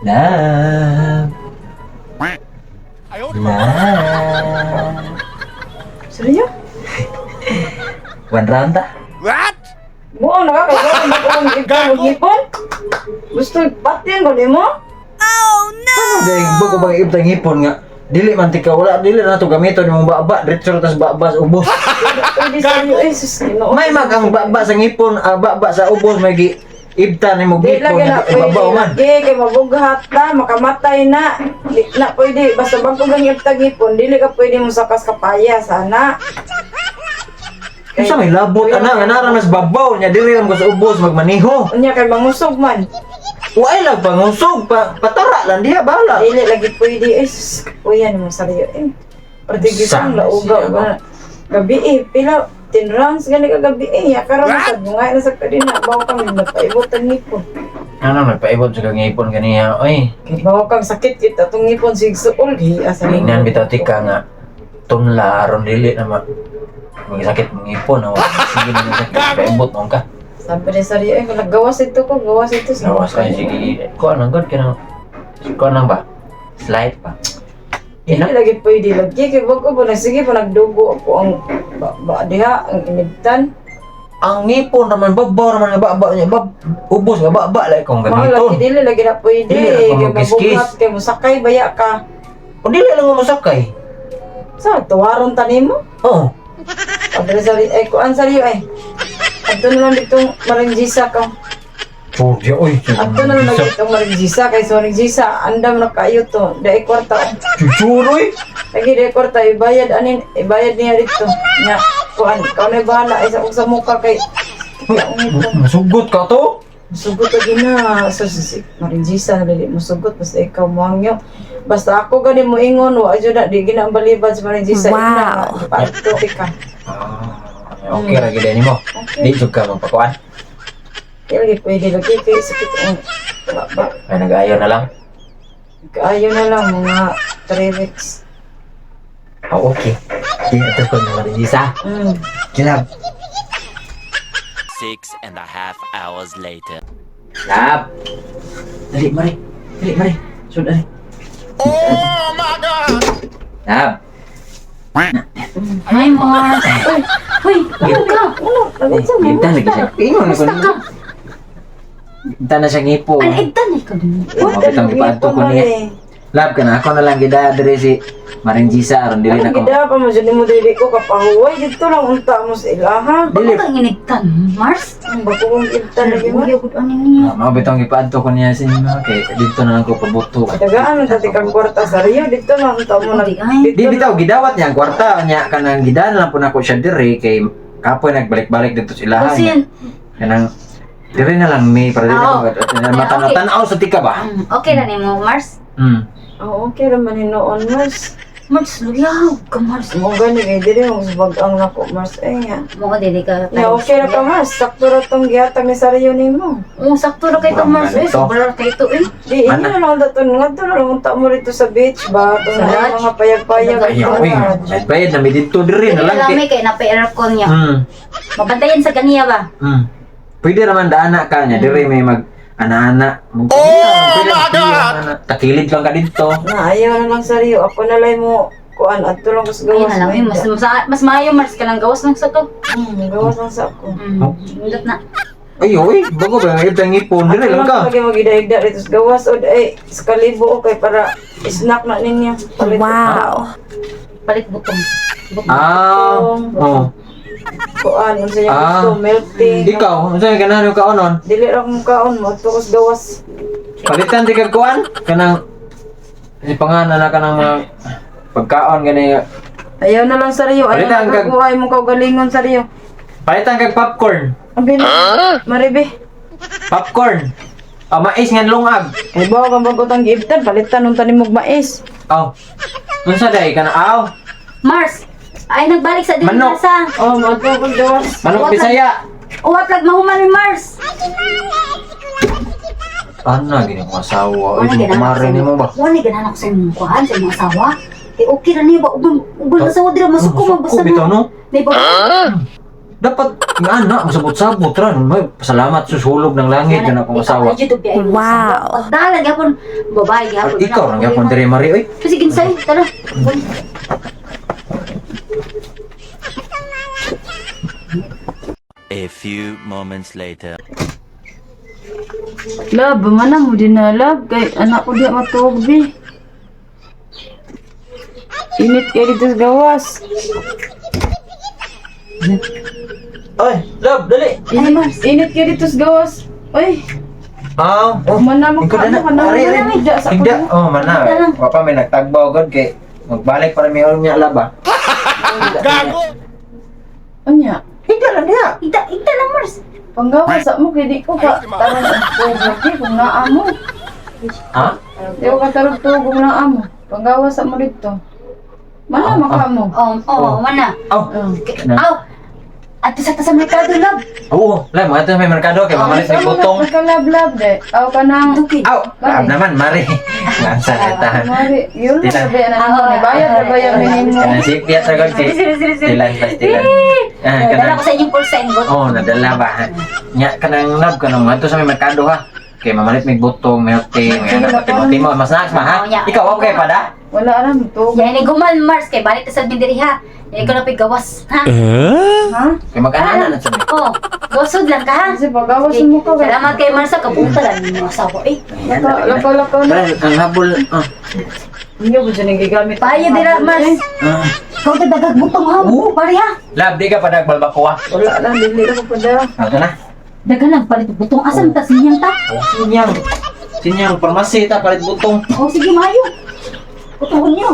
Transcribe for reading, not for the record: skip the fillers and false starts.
Love. Love. Seryo? One round ta. What? Buong nakakagawa mo kung ikaw ngipon. Gusto patian ko nimo? Ano dahil bago bang ibtang ngipon nga dili man tika wala dili na to gamiton imong baba diretso ra tas baba sa ubos. Pwede seryo eh, sus Ginoo. May mag ang baba sa ngipon, ang baba sa ubos may gi ibtan nimo Di ngipon lagi na nga pwede. babaw man. Lagi kay mabughat ta, makamatay na. Di na pwede basta bago lang ibtang ngipon, dili ka pwede mo sakas kapaya sana. Unsa may labot ana nga nara nas babaw nya dili lang ko sa ubos magmaniho. Unya kay mangusog man. Waay lang pangusog pa, patara lang diha bala. Dili lagi pwede eh sus, uyan mo seryo eh. Perdigis Sana ang lauga siya ba. Gabi eh, pila 10 rounds gani ka gabi eh. Ya karon sa bungay na sa kadina bawo kang nagpaibot ang ngipon. Ano nagpaibot sa kang ngipon kaniya oy. Kay bawo kang sakit kita tong ngipon sig suol gi asa Tingnan bitaw tika nga tunla aron dili na ma magsakit mong ngipon aw sige na sakit paibot mo ka. Sabi ni Saryo, eh, kung naggawas ito ko, gawas ito. Sa Gawas kayo sige. Kuan ang god kanang kuan ang ba? Slide pa. Hindi Ina. lagi pwede lagi. Kay bago po, nagsige po, nagdugo ako ang ba, ba, diha, ang inibtan. Ang ngipon naman babaw naman nga baba niya bab ubos nga baba lay kung Mga lagi, gamiton. dili lagi na pwede. Dili na Kay kung magiskis. mabuhat, kay musakay, baya ka. O dili lang mo sakay. Sa, tuwaron tanim mo. Oh. Sabi ni Saryo, eh, kuan Saryo eh. Adto na lang ditong marinjisa ka. Georgia oy. Adto na lang ditong marinjisa. Kay sa marinjisa, andam na kayo to. Dai kwarta. Oh. Chuchuroy. Lagi dai kwarta, ibayad, anin, ibayad niya dito. Nya, kuan, ikaw na bahala. Ay, sa kong sa mukha kay, ang ito. Masugot ka to. Musugot lagi na sa si Marinjisa na dili musugot basta ikaw moangyo. Basta ako gani mo ingon wa jud na di gina ang balibad sa Marinjisa. Wow. Pato ka. Ah, okay ra gid nimo. Okay. Di jud ka magpakuan. Di lagi pwede lagi kay sakit ang ba. Ay nag-ayo na lang. Kaayo na lang mga 3 weeks. Oh, okay. Di ato ko na Marisa. Kilab. 6.5 hours later. Lab. Dali mari. Dali mari. Sud ari. Oh my God! Lab. Hi, Mars. Uy, uy, ano ka? Ano? Nagutsa mo? Ibtan lagi siya. Ingon ko. Basta ka. Ibtan na siya ngipon. Ay, ibtan eh ka. Mapit ang ipaadto ko niya. Lab ka na. Ako na lang gida diri si Marinjisa aron dili na Ano ko. gida pa mo jud nimo dili ko kapahuway dito lang unta mo sa ilaha. Dili. Bago kang inigtan, Mars? Ang bago kong ibtan lagi mo. Uy, agad ano niya. Ah, mao bitong gipaadto ko niya sa inyo kay dito na lang ko pabuto. Dagaan man tati kang kwarta sa Rio dito lang unta mo nag Di ay. Di bitaw gidawat niya ang kwarta niya kanang gidan lang po nako siya diri kay kapoy nagbalik-balik dito sa ilaha Kasi niya. yan, Kanang diri na lang mi para dili Oo. ko mata tan-aw sa tika ba. Okay na nimo, Mars. Oo, okay ra man hinuon Mars. Mars, luyaw ka, Mars. Mo gani kay dili mo subag-ang nako Mars eh nga. Mo dili ka. Ya okay ra ka Mars, sakto ra tong gihatag ni Saryo nimo. Oo, sakto ra kay to, Mars. Eh, Ganito. sobra ra kay to eh. Di inyo Mana? na lang daton ngadto na lang unta mo rito sa beach ba tong Sa lodge? mga payag-payag. Ay, oy, bayad na mi dito diri na Dili lang kay. lami kay napa aircon niya. Mabantayan sa ganiya ba? Pwede naman daana ka niya diri may mag ana-ana. Oh my God! Takilid lang ka dito. Na ayaw na lang Saryo, ako na lang mo kuan adto lang ko sa Ayun gawas. na lang eh. Mas, mas, mas maayo, Mars, ka lang gawas lang sa to. Gawas lang sa ako. Oh. Indot na. Ay, oy, bago ba ang ibang ngipon diri lang ka. Lagi magida-higda dito sa gawas o ay sa kalibo okay para snack na ninyo. Palit. Wow. Palit butong. Butong. Ah, oh. Kuan unsa niya Ah. gusto milk tea. Ikaw, unsa kay ganahan yung kaonon? Dili ra kong kaon mo adto ko sa gawas. Palitan di kag kuan kanang si pangalan na kanang mga pagkaon gani. Ayaw na lang sa Rio. Ayaw Palitan na kag- kag mo kaugalingon sa Rio. Palitan kag popcorn. Ang bina. Maribe. Popcorn. Ah, mais nga lungag. Ay bawo kang bago tang giibtan palitan unta nimo og mais. Aw. Unsa day kana aw? Mars, ay nagbalik sa dili Manok. sa. Oh, mo adto ko sa gawas. Manok Bisaya. Uwat lag mahuman ni Mars. Ana gini ko asawa. Uy, mo kumare nimo ba? Wala ganahan ako sa imong kuan, sa imong asawa. Eh okay ra niya ba uban uban asawa dira masuko man basta Bitaw no. May ba? Dapat nga na, masabot-sabot ra. May pasalamat susulog ng langit yun akong asawa. Wow. Pagdalan gyapon babae gyapon. Ikaw lang gyapon diri, Mari, oy. Kasi ginsay, tara. A few moments later. Love, mana mo din na love kay anak ko diha matuog bi. Init kay dito sa gawas. Oy, love, dali. Init, init kay dito sa gawas. Oy, Ah, oh. mana mo Ikaw ka na ano ka na. Ari, ari. Higda sa Higda. ko. Oh, mana. Wa pa may nagtagbaw gud kay magbalik para mi niya laba. Gago! Unya, Higda lang diha. Ita, ita lang, Mars. panggawas sa mo kay di ko ka tarong tuog di kung naa mo. Ha? Di ko ka tarong tuog kung naa mo. Panggawas sa mo dito. Mana maka mo. Oh, mana. Oh. Oh. Na. Aw. Ato sa ta sa merkado, love. Oo, love, mga may merkado kay mamalit may butong. Nagkalablab de. Aw kanang Dukid. Aw, love naman, Mari. Lansa na ta. Mari, yun Di lang lang. sabi na nimo ni bayad ra bayad ni nimo. Kanang sipyat ra gud kay. Sorry, sorry, sorry. Tilan pastilan. Ah, Dala kanang ko sa inyong pulsa and Oh, nadala ba? Nya kanang love kanang mga sa may merkado ha. Kay mamalit may butong, may tea, may anak timo mas naaks ma ha. Oh, nya. Ikaw okay pa da? Wala ra mo tuog. Yan ni gumal, Mars, kay balik ta sa diri ha. Yan ko na gawas, ha? Ha? Kay mag-anana na sa may. Oh, gawasod lang ka ha. Kasi pagawas mo ka. Salamat kay Mars, kapunta lang ninyo asawa eh. Lakaw-lakaw na. Pero ang habol, ah. Inyo ba dyan ang gigamit? Payo dira, Mars. Ah. Ikaw ta dagag butong ha. Oo. Pare ha. Love, di ka pa nagbalbakuha. Wala lang, dili ako pa dara. Ano na? Dagan lang palit butong asam ta sinyang ta. Oh, sinyang. Sinyang, farmasi ta, palit butong. Oh, sige maayo. Butongon niyo.